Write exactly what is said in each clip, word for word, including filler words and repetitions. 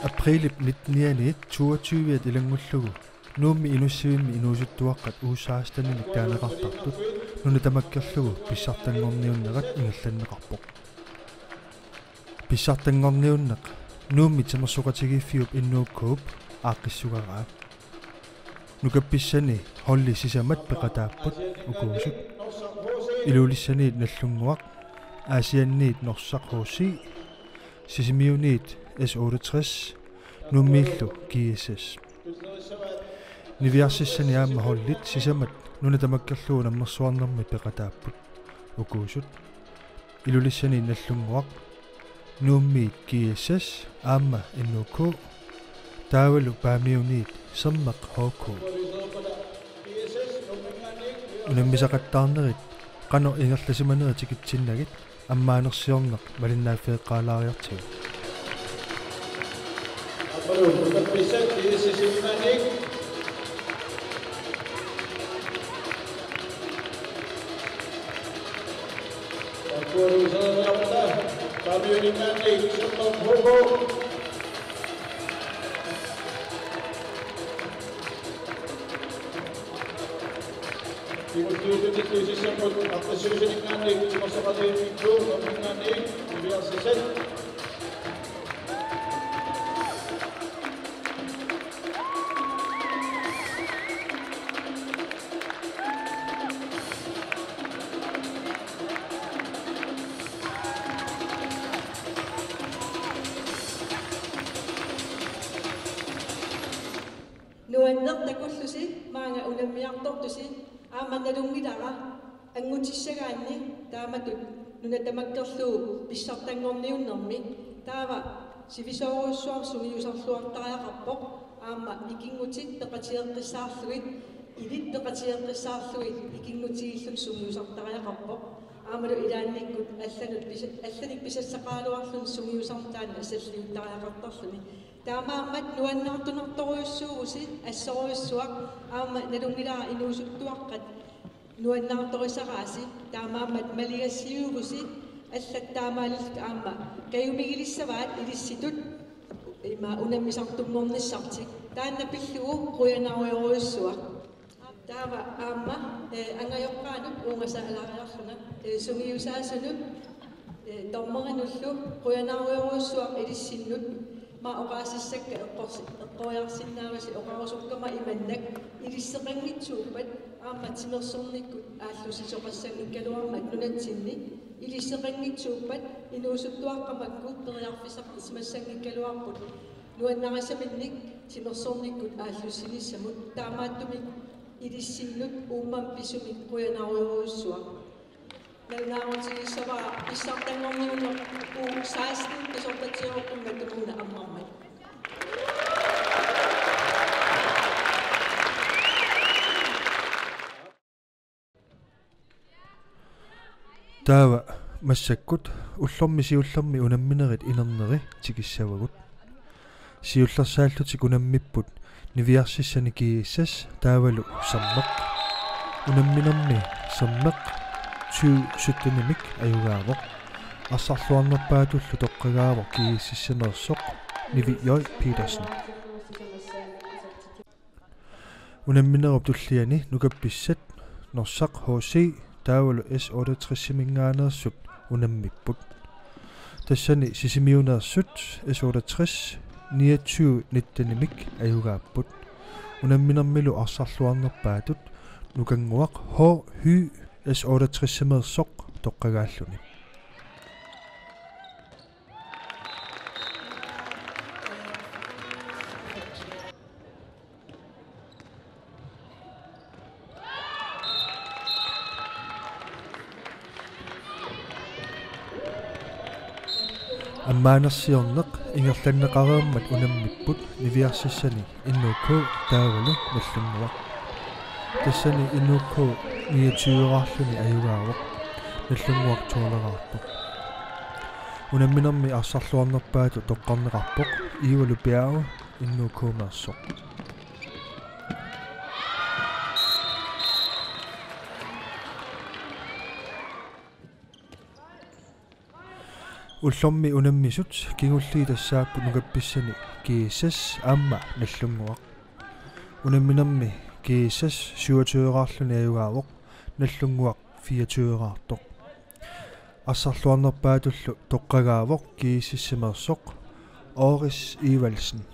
Aprilip nittenianiit toogtyviat ilanngullugu Nuummi Inussivimmi inuusuttuaqqat U seksten-inik taaneqartartut nuna tamakkerlugu pissartanngorniunnerat ingerlanneqarpoq. Pissartanngorniunneq Nuummi timersoqatigiiffiup N O K-p aaqqissugaraa. Nukappissani holdit sisamat peqataapput ukuusut: Ilulissaniit Nagdlunguaq, Aasianniit Norsaq H C, Sisimiuniit S otteogtres, Nuummiillu G S S. Niviarsissani aamma holdit sisamat nuna tamakkerlugu unammersuarnermi peqataapput ukuusut: Ilulissaniit Nagdlunguaq, Nuummiit G S S aamma N O K, taavalu Paamiuniit Sermeq H K. Unammisaqattaarnerit qanoq ingerlasimanerit tikitsinnagit ammaanersiorneq malinnaaffeeqqaalaariartigu. Nuanneq takullusi maanga unammiartortusi, aamma nalunngilara anngutissagaanni taamatut nuna tamakkerlugu pissartanngorniunnermi. Taava sivisoorujussuaq sungiusarluartariaqarpoq, aamma ikinngutit peqatigeqqissaarlugit, ilit peqatigeqqissaarlugit ikinngutigiilluni sungiusartariaqarpoq. Aammalu ilaannikkut allanut pisa-, allanik pisassaqaraluarluni sungiusarneq taanna salliuttariaqartarluni. Taamaammat nuannaartunartorujussuuvusi assorujussuaq, aamma nalunngilara inuusuttuaqqat nuannaartorisaraasi. Taamaammat maligassiuuvusi allat taamaalillutik aamma kajumigilissavaat ilissitut ima unammisartunngornissartik. Taanna pillugu qujanarujorujussuaq. Taava aamma, eh, angajoqqaanut uungasaalaariarlunga, eh, sungiusaasunut, eh, dommerinullu qujanarujorujussuaq ilissinnut, ima oqaasissakka eqqorsi-, eqqoriarsinnaavusi oqarusukkama imannak: ilisseqanngitsuuppat aamma timersornikkut aallussisoqassanngikkaluarmat nunatsinni, ilisseqanngitsuuppat inuusuttuaqqat makku periarfissaqarsimassanngikkaluarput nuannarisaminnik timersornikkut aallussinissamut. Taamaattumik ilissinnut uummamut pisumik qujanarujorujussuaq. Nalunaarutigissavara pissartanngorniunneq U seksten pisortatsiaruqqummat tamaanga ammarmat. Taava massakkut ullormi siullermi unamminerit inerneri tikissavagut. Siullersaallutik unammipput niviarsissani G S S taavalu Sermeq. Unamminermi Sermeq tyve sytten-imik ajugaavoq. Arsarluarnerpaatullu toqqagaavoq G S S-imeersoq Nivi J. Petersen. Unamminerup tulliani nukappissat Norsaq H C taavalu S otteogtres-iminngaanneersut unammipput. Tassani Sisimiuneersut S otteogtres niogtyve nitten-imik ajugaapput. Unamminermilu arsarluarnerpaatut Nukannguaq H Y S otteogtres-imeersoq toqqagaalluni. Ammaanersiorneq ingerlanneqareermat unammipput niviarsissani N O K taavalu Nagdlunguaq. Tassani N O K niogtyve-raarluni ajugaavoq, Nagdlunguaq to-leraarpoq. Unamminermi arsarluarnerpaatut toqqarneqarpoq Iivalu Piaru N O K-meersoq. Ullormi unammisut kingulliit tassaapput nukappissani G S S aamma Nagdlunguaq. Unamminermi G S S syvogtyve-raarluni ajugaavoq, Nagdlunguaq fireogtyve-raartoq. Arsarluarnerpaatullu toqqagaavoq G S S-imeersoq Oris Evaldsen.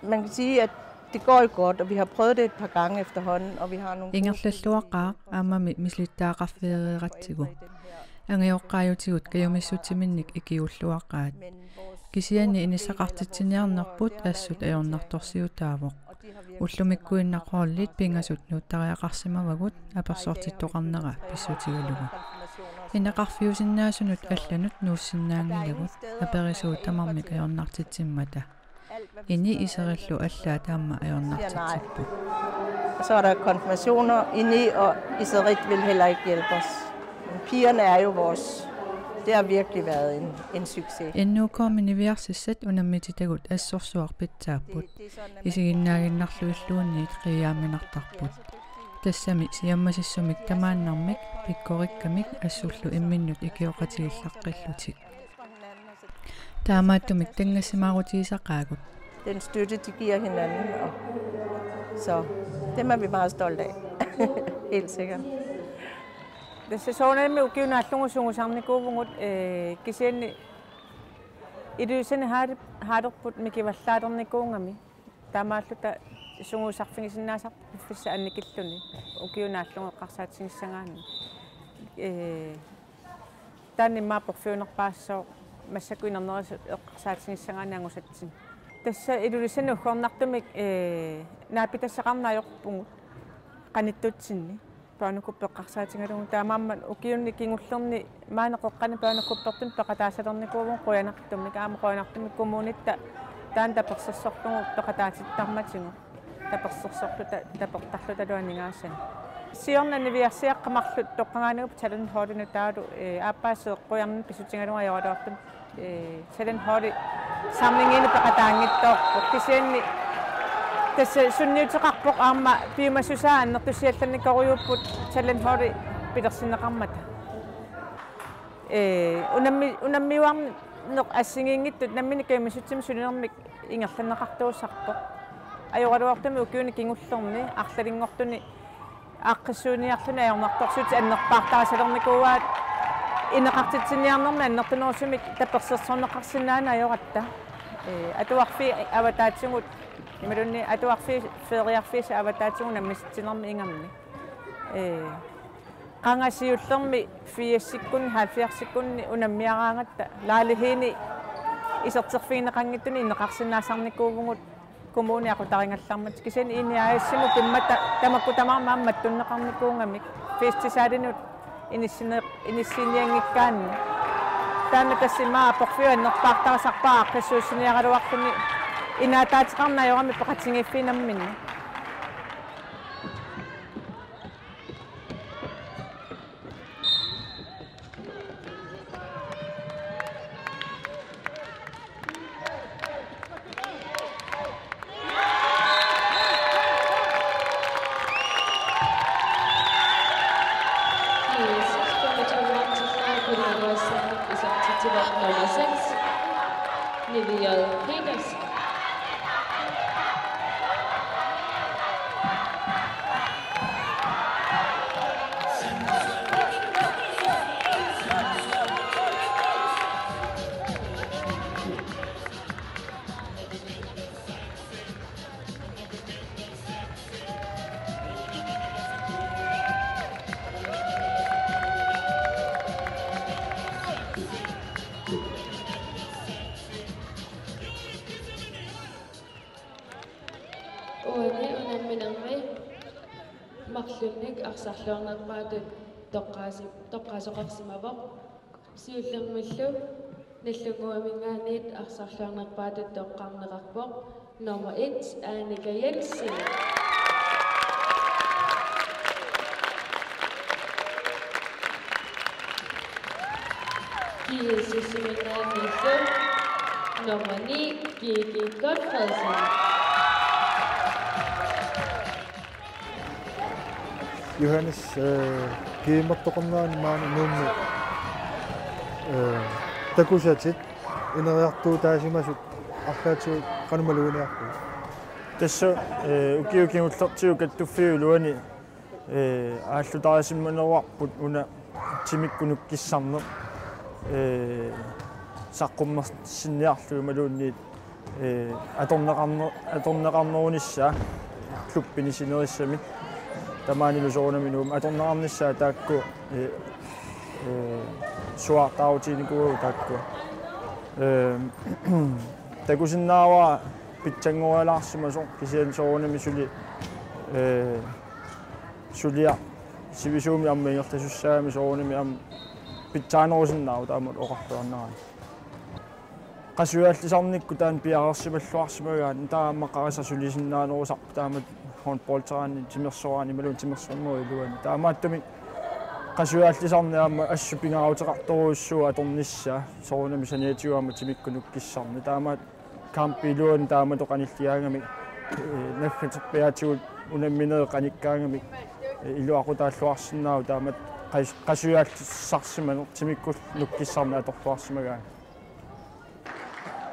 Man kan sige, at det går jo godt, og vi har prøvet det et par gange efterhånden, og vi har nogle gode... Ingerlalluaqaaq, aammami misilittagaqarfigereeratsigu. Angajoqqaajutigut kajumissutsiminnik ikiuulluaqaat. Kisianni inissaqartitsiniarnerput assut ajornartorsiutaavoq. Ullumikkuinnaq holdit pingasut nuuttariaqarsimavagut apersortittoqarnera pissutigalugu. Ineqarfiusinnaasunut allanut nuussinnaanngilagut, aperisuut tamarmik ajornartitsimmata. Ini iserillu allaat aamma ajornartitsipput. Og så er der konfirmationer, Ini og Iserit vil heller ikke hjælpe os. Men pigerne er jo vores... Det har virkelig været en, en succes. N U K-mi niviarsissat unammititagut assorsuaq pitsaapput. Isiginnaaginnarluilluunniit qiiaamminartarput. Tassami siammasissumik tamaannarmik pikkorikkamik assullu imminnut ikioqatigiillaqqillutik. Taamaattumik tanngassimaarutigisaqaagut. Den støtte, de giver hinanden. Og så dem er vi meget stolte af. Helt sikkert. Tassa soorunami ukiut naallugu sungiusarnikuuvugut, øh, kisianni Ilulissani haali-, haalerput mikivallaalernikuugami. Taamaalluta sungiusarfigisinnaasarput piffissaq annikilluni. Ukiut naallugu eqqarsaatigissagaanni. Øh, taanna immaqa porfiunerpaassooq, massakkut inernerisut eqqarsaatigissagaanni angusatsinni. Tassa Ilulissani uggornartumik, øh, naapitassaqarneq ajorpugut qanittutsinni. Børnegruppi eqqarsaatigalugu, taamaammat ukiuni kingullerni maani qeqqani børnegruppertuni peqataasalernikuuvugut qujanartumik, aamma qujanartumik kommunitta taanna tapersersorlugu peqataatittarmatigut, tapersersorluta tapertarlutalu aningaasanik. Siorna niviarsiaqqat marluk toqqagaanagit talent holdinut taavalu, øh, aappaa seeqqujarneq pissutigalugu ajoraluartumik, øh, talent holdi samlingiinut peqataanngitsoorput. Kisianni tassa sunniuteqarpoq aamma piumassusaa annertusiallannikorujussuupput talent holdi pilersinneqarmata. Øh, unammi-, unammiuarneq assigiinngitsut nammineq kajumissutsiminnik sulinermik ingerlanneqartuusarpoq. Ajoraluartumik ukiuni kingullerni arlalinngortuni aaqqissuiniarluni ajornartorsiutit annerpaartarisalernikuuaat, ineqartitsiniarnermi annertunerusumik tapersersorneqarsinnaaneq ajoratta. Øh, atuarfiit avataatigut, imaluunniit atuarfiit feriarfiisa avataatigut nammisitsinermi ingammik. Øh, qanga siullermi firsikkunni, halvfjerdsikkunni unammiaraangatta lejlighedini iserterfigineqanngitsuni ineqarsinnaasarnikuuvugut kommuni aqutarigallarmat, kisianni Ini A/S-imut pimmata tamakku tamarmik aamma mattunneqarnikuugamik festisalinut inissine-, inissiinianngikkaanni. Taanna tassa immaqa porfiup annerpaartarisarpaa aaqqissuussiniaraluarluni inaataateqarneq ajorami peqatigiiffiit namminneq. Nummer seks, Niviel Petersen. Uani unamminermi marlunnik arsarluarnerpaatut toqqaasi-, toqqaasoqarsimavoq. Siullermillu Nagdlunguaminngaanniit arsarluarnerpaatut toqqarneqarpoq nummer et, Annika Jensen. G S S-iminngaanniillu nummer ni, Gigi Godtfredsen. Johannes, eh, GM-ertoqarnerani maani Nuummi, eh, takusatit ineriartuutaasimasut arlaatigut qanoq maluginiarpigit? Tassa, eh, ukiut kingullertigut kattuffiup iluani, eh, aallutarisimmaneruarput una timikkut nukkissarneq, eh, saqqummersinniarlugu imaluunniit, eh, atorneqarne-, atorneqarnerunissaa klubbini sinerissami. Tamaanilu soorunami Nuummi atorneqarnissaa taakku, eh, eh, suaartaarutiginikuuagut taakku. Eh, takusinnaavara pitsanngorialaarsimasoq kisianni soorunami suli, eh, suliaq sivisuumik aamma ingerlasussaagami soorunami aamma pitsaanerusinnaavoq taama oqarluarnerani. Qasujallisarnikkut taanna piareersimalluarsimagaanni taama qarasaq sulisinnaanerusarpoq taamatut håndbolderani timersoraanni imaluunniit timersornerup iluani. Taamaattumik qasujallisarneq aamma assut pingaaruteqartorujussuuvoq atornissaa soorunami saniatigut aamma timikkut nukkissarneq. Taamaat kampip iluani taamatut qanilligaangamik, eh, naggaterpiaatigut unamminerit qanikkaangamik, eh, iluaqutaalluarsinnaavoq taamatut qas-, qasujallisarsimaneq timikkut nukkissarneq atorluarsimagaanni.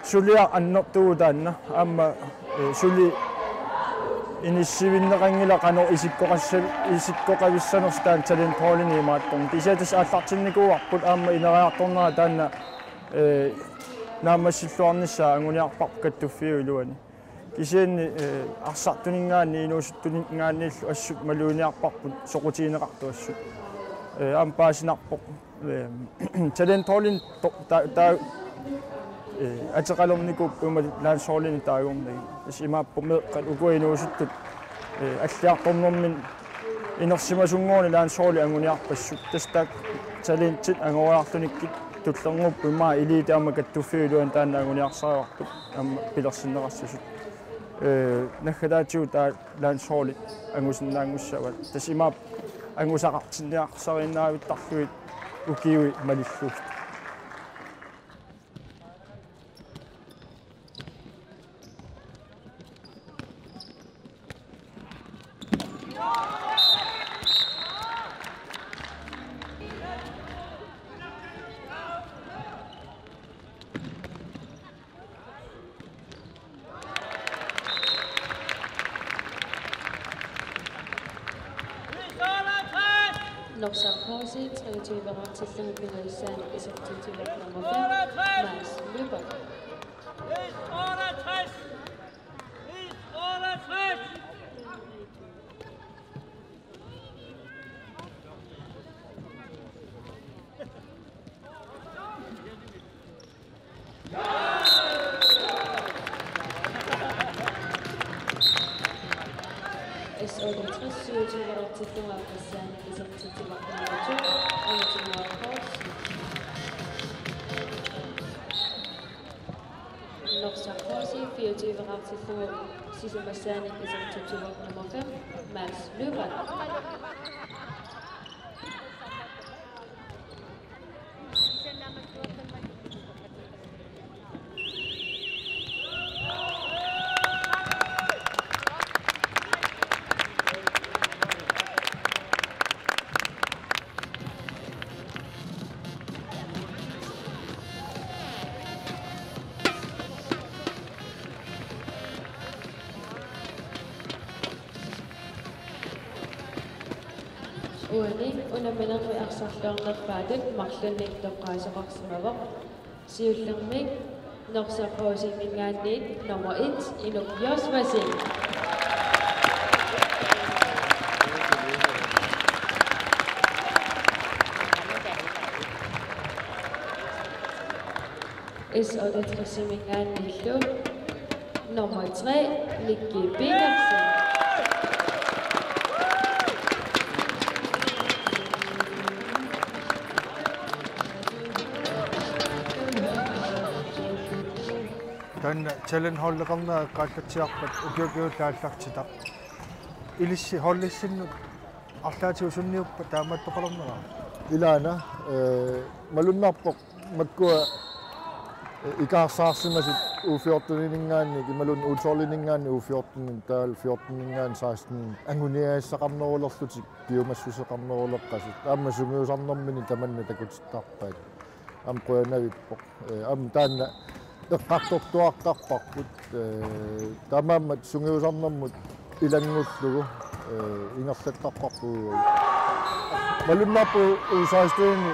Suliaq annertuvoq taanna aamma, eh, suli inissiivinneqanngilaq qanoq isikkoqassa-, isikkoqavissanersoq taanna talentholdini imaattorneq. Kisianni tassa aallartinnikuuarput aamma ineriartornera taanna, eh, naammassilluarnissaa anguniarparput kattuffiup iluani. Kisianni, eh, arsartuninngaanniit inuusuttuninngaanniillu assut maluginiarparput soqutigineqartut assut. Eh, aamma paasinarpoq, eh, talentholdini to-, ta-, ta-, eh, ateqalernikuupput imaluunniit landsholdini taagornagit. Tassa imaappoq meeqqat ukua inuusuttut, eh, alliartornermini inersimasunngooq landsholdi anguniarpassuk. Tassa taakku talentit angoriarlunikkit tullinnguupput immaqa elite aamma kattuffiup iluani taanna anguniarsarivarput aamma pilersinneqassasut. Eh, naggataatigut taava landsholdi angusinnaanngussavat. Tassa imaappoq angusaqartinniarsariinnaavittarlugit ukiui malillugit. Norsaq H C treogtyve-rartillugu pingajussaanik isertitsivik nummer fem, Mads Lyberth. S otteogtres syvogtyve-rartillugu aaqqissaani isertitsivik nummer to, Anna Thykiuk Poulsen. Norsaq H C fireogtyve-rartillugu sisamassaani isertitsivik nummer fem, Mads Lyberth. Uani unamminermi arsarluarnerpaatut marlunnik toqqaasoqarsimavoq. Siullermik Norsaq H C-minngaanniit nummer et, Inuk Josvasin. S otteogtres-iminngaanniillu nummer tre, Nicky Petersen. Taanna talentholdeqarnera eqqaallatsiarpat ukiukiullu aallartitaq. Ilissi holdissinnut arlaatigut sunniuppat taamaattoqalernera? Ilaana, eh, malunnarpoq makkua, eh, ikaarsaarsimasut U fjorten-iningaanniit imaluunniit U tolv-iningaanniit U fjorten, taavalu fjorten-iningaanniit seksten anguniagassaqarnerulerlutik piumassuseqarneruleqqasut. Aamma sungiusarnermini tamanna takutittarpaat. Aamma qujanavippoq. Ee, aamma taanna eqqartortuartarparput. Ee, taamaammat sungiusarnermut ilanngullugu, ee, ingerlattarparput. Malunnarpoq U seksten-ini,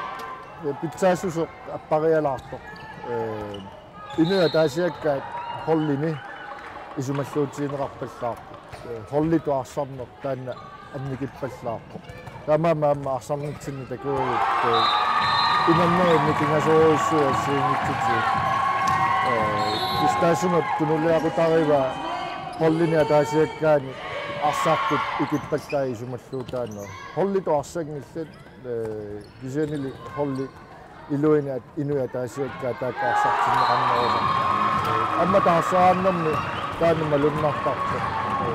ee, pitsaassuseq apparialaartoq. Ee, inuit ataasiakkaat holdini isumalluutigineqarpallaarput. Ee, holditut arsarneq taanna annikippallaarpoq. Taamaammat aamma arsarnitsinni takuagut, ee, inannerit nikingasorujussuit assigiinngitsutigut. Ee, kisianni taassuma tunuliaqutarivaa holdini ataasiakkaani arsartut ikippallaat isumalluutaanera. Holditut arsanngillat, ee, kisiannili holdi iluini at-, inuit ataasiakkaat taakku arsartinneqarnerusarput. Aamma taarseraannermi taanna malunnartarpoq. Ee,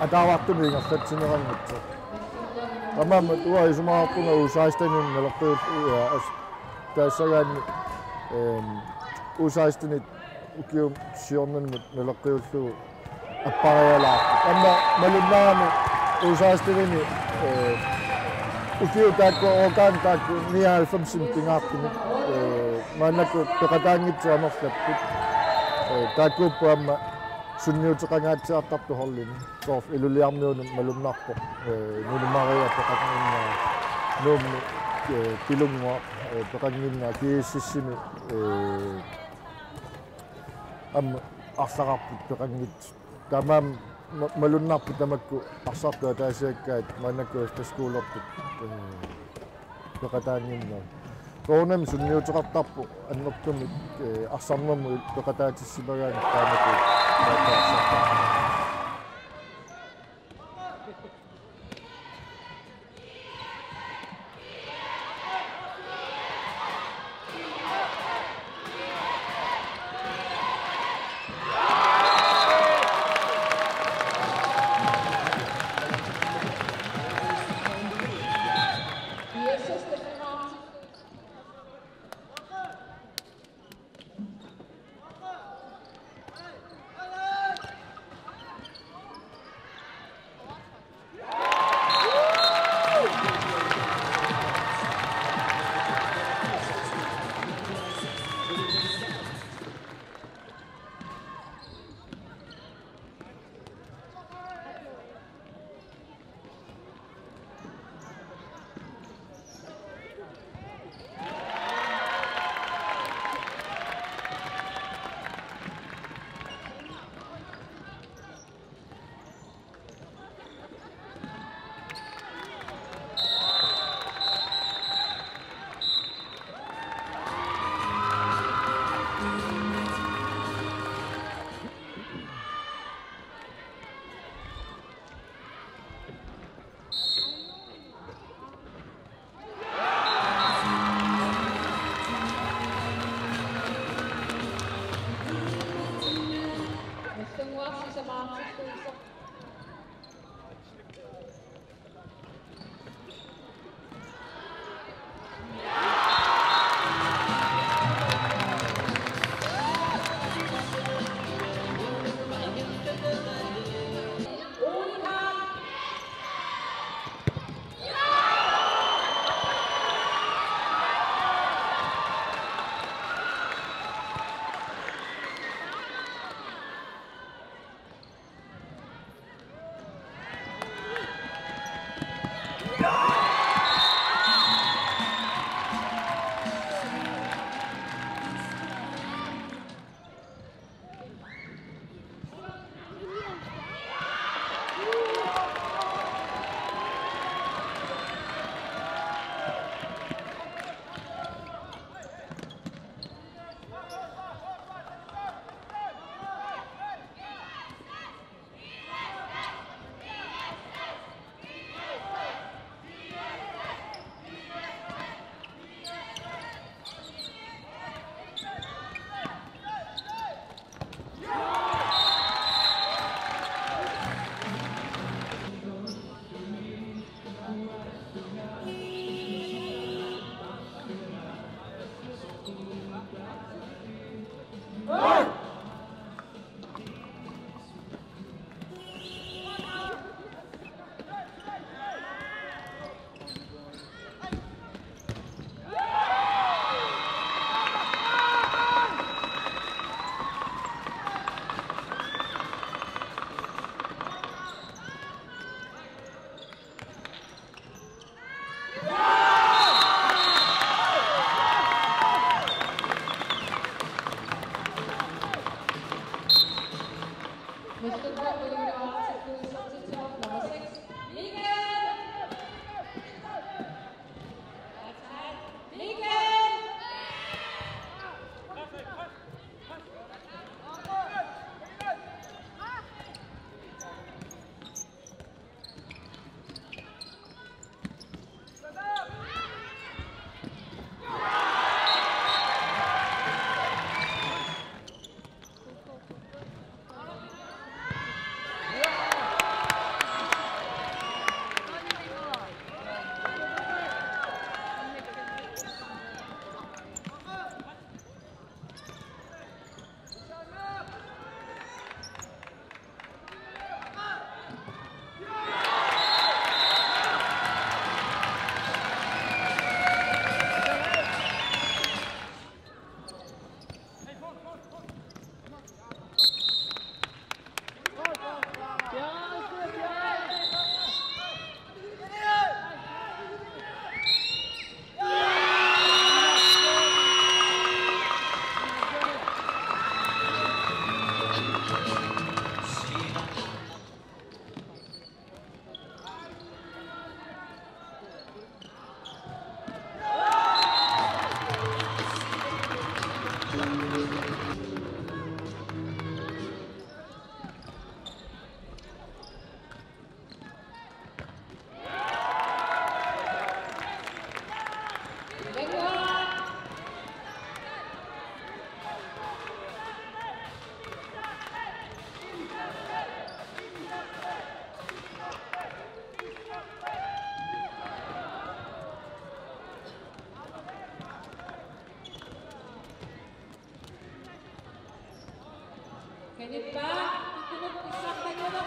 ataavartumik ingerlatsineranngitsoq. Taamaammat uanga isumaqarpunga U seksten-inut naleqqiullugu, ja, as-, taassagaanni, ehm, U seksten-it ukiumut siornanut naleqqiullugu apparialaarpoq. Aamma malunnarami U seksten-ini, ee, ukiut taakku, årgang taakku nioghalvfems-imik pingaartumik, ee, maannakkut peqataanngitsut amerlapput. Ee, taakkuupput aamma sunniuteqangaatsiartartut holdini. Soorlu Ilulissarmiunut malunnarpoq, ee, Nunu Maria peqannginnera, Nuummi, ee, Pilunnguaq, ee, peqannginnera, G S S-imi, ee, aamma arlaqarput peqanngitsut. Taamaammat ma-, malunnarput tamakku arsartut ataasiakkaat maannakkut efterskolertut, ee, peqataannginnerat. Soorunami sunniuteqartarpoq annertuumik, ee, arsarnermut peqataatissimagaanni taamaammat arsartarpoq. Nummer seks, Michael!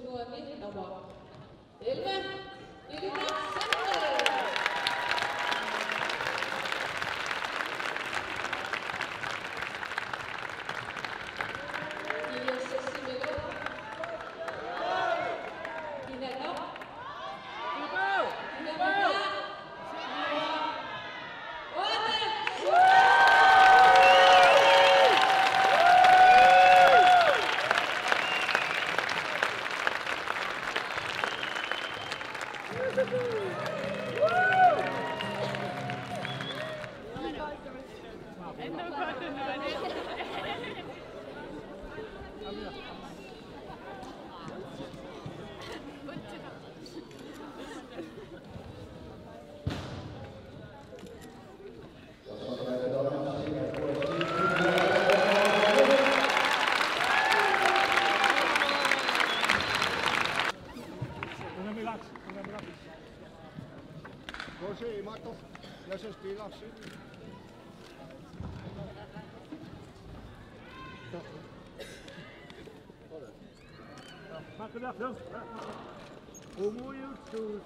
Nummer elleve, Erik Sandberg. Umujuttut.